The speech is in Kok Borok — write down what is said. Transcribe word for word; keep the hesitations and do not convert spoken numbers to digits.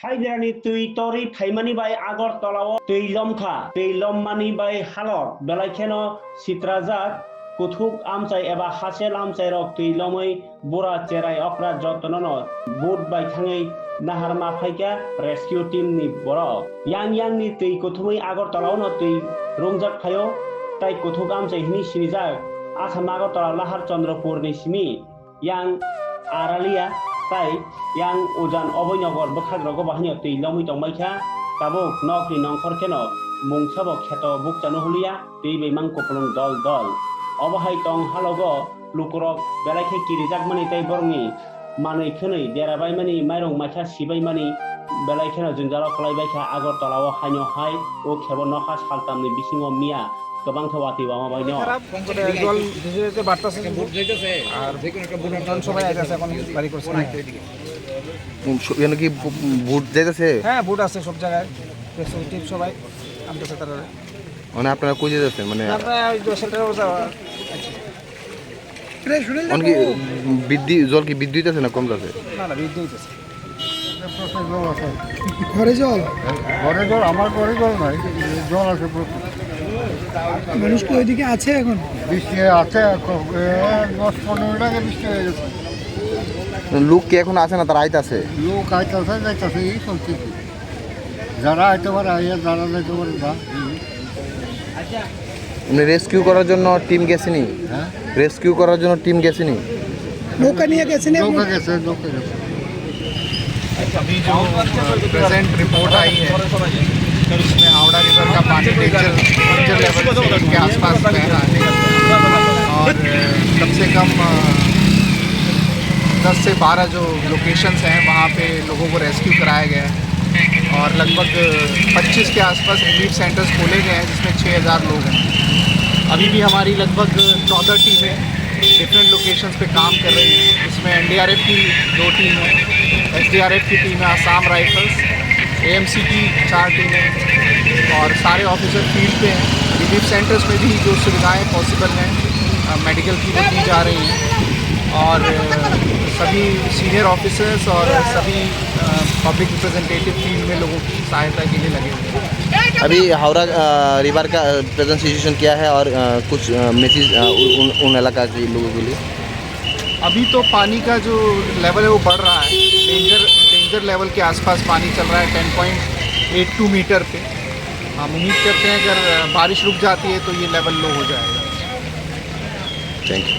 Haiderani twi torwi phaimani bai Agartala o twi lomkha. Twi lommani bai halok belai kheno sitrajak. Kuthuk amchai eba hasel amchai rok twi lomwi bura cherai okra jotono no boat bai thangwi naharma phaikha rescue team ni borok. Yang yang ni twi kuthumwi Agartala o no twi rungjak phaio, tai kuthuk amchai hwnwi sinijak Assam Agartala Lahar Chandrapur ni simi. Yang Aralia tai yang Ujan Oboi Nogor bwkhagrogo bahaino twi lomwi tongbaikha, tabuk nokni nongkhor kheno mungsabo kheto bukchano huliya, twi bai mang kupulung dol dol. Obo hai tong halogo lukurok belai khe kirijakmani tei borokni manwi khwnwi derabaimani, mairung maikha sibaimani belai kheno jwngjalo kwlaibaikha Agartala o haino hai o khebo nokha saltamni bisingo miya. Kwbang khe watwi wama bai no. খারাপ, মানে জল ভিজে যেতে বাড়তেছে শুধু। আর ধান সবাই আছে, এখন বাড়ি করছে না। উম, স-, এখানে কি ভু-, ভোট যাইতেছে? হ্যাঁ, ভোট আছে সব জায়গায়। ফেসিলিটি সবাই আনতেছে তারা। মানে আপনারা কই যেতেছেন? মানে আমরা ওই যে সেন্টারে যাওয়া। এখন কি বৃদ্ধি, জল কি বৃদ্ধি হইতেছে না কম যাচ্ছে? না, না, বৃদ্ধি হইতেছে। ঘরে জল? ঘরে জল, আমার ঘরে জল নাই, জল আছে প্রচুর। মানুষ কি ওইদিকে আছে এখন? বৃষ্টি আছে, ক-, এ, দশ পনেরো মিনিট আগে বৃষ্টি হয়ে গেছে। লোক কি এখন আছে না তারা আইতাছে? লোক আইতাছে, যাইতাছে, এই চলছে কি। যারা আইতে পারে আইয়া, যারা যাইতে পারে যা। এমনি রেস্কিউ করার জন্য টিম গেছেনি? হ্যাঁ? রেস্কিউ করার জন্য টিম গেছেনি? নৌকা নিয়ে গেছেনি আপনি? নৌকা গেছে, নৌকা গেছে। अभी जो, अ, प्रेजेंट रिपोर्ट आई है, उसमें हावड़ा रिवर का पानी डेंजर, डेंजर लेवल के आसपास बह रहा है और, अ, कम से कम, अ, दस से बारह जो लोकेशंस हैं, वहाँ पे लोगों को रेस्क्यू कराया गया है। और लगभग पच्चीस के आसपास रिलीफ सेंटर्स खोले गए हैं, जिसमें छः हज़ार लोग हैं। अभी भी हमारी लगभग चौदह टीमें डिफरेंट लोकेशंस पे काम कर रही हैं। इसमें एनडीआरएफ की दो टीम है, एसडीआरएफ की टीम है, आसाम राइफल्स, एएमसी की चार टीमें और सारे ऑफिसर फील्ड पे हैं। रिलीफ सेंटर्स में भी जो सुविधाएं पॉसिबल हैं, अ, मेडिकल की, वो दी जा रही हैं और, अ, सभी सीनियर ऑफिसर्स और सभी, अ, पब्लिक रिप्रेजेंटेटिव फील्ड में लोगों की सहायता के लिए लगे हुए हैं। अभी हावड़ा, अ, रिवर का, अ, प्रेजेंट सिचुएशन क्या है और, अ, कुछ, अ, मैसेज, अ, उ-, उन, उन इलाका के लोगों के लिए? अभी तो पानी का जो लेवल है वो बढ़ रहा है, डेंजर, डेंजर लेवल के आसपास पानी चल रहा है, ten point eight two metre पे। हम उम्मीद करते हैं अगर, अ, बारिश रुक जाती है तो ये लेवल लो हो जाएगा। Thank you.